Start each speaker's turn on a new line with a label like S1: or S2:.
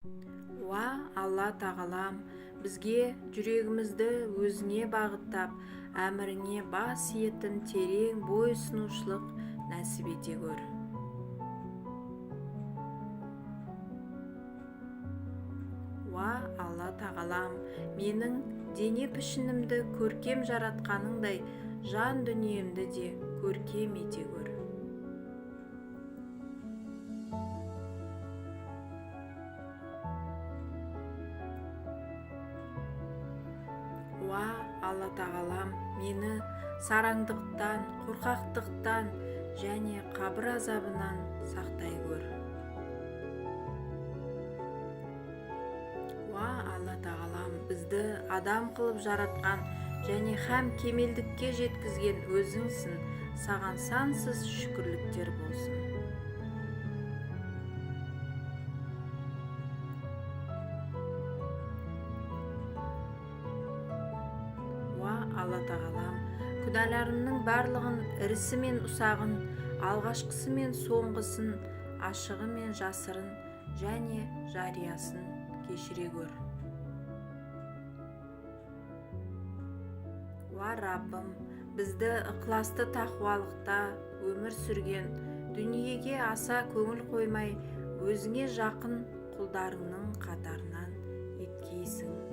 S1: Уа Алла Тағалам, бізге жүрегімізді өзіңе бағыттап, әміріңе бас иетін терең бойұсынушылық нәсіп ете көр. Уа Алла Тағалам, менің дене пішінімді көркем жаратқаныңдай, жан дүниемді де көркем ете көр. Уа Алла Тағалам, мені сараңдықтан, қорқақтықтан және қабір азабынан сақтай көр. Уа Алла Тағалам, бізді адам қылып жаратқан және һәм кемелдікке жеткізген өзіңсің, саған сансыз шүкірліктер болсын. Уа Алла Тағалам, күнәларымның барлығын, ірісі мен ұсағын, алғашқысы мен соңғысын, ашығы мен жасырын және жариясын кешіре көр. Уа Раббым, бізді ықыласты тақуалықта өмір сүрген, дүниеге аса көңіл қоймай, өзіңе жақын құлдарыңның қатарынан еткейсің.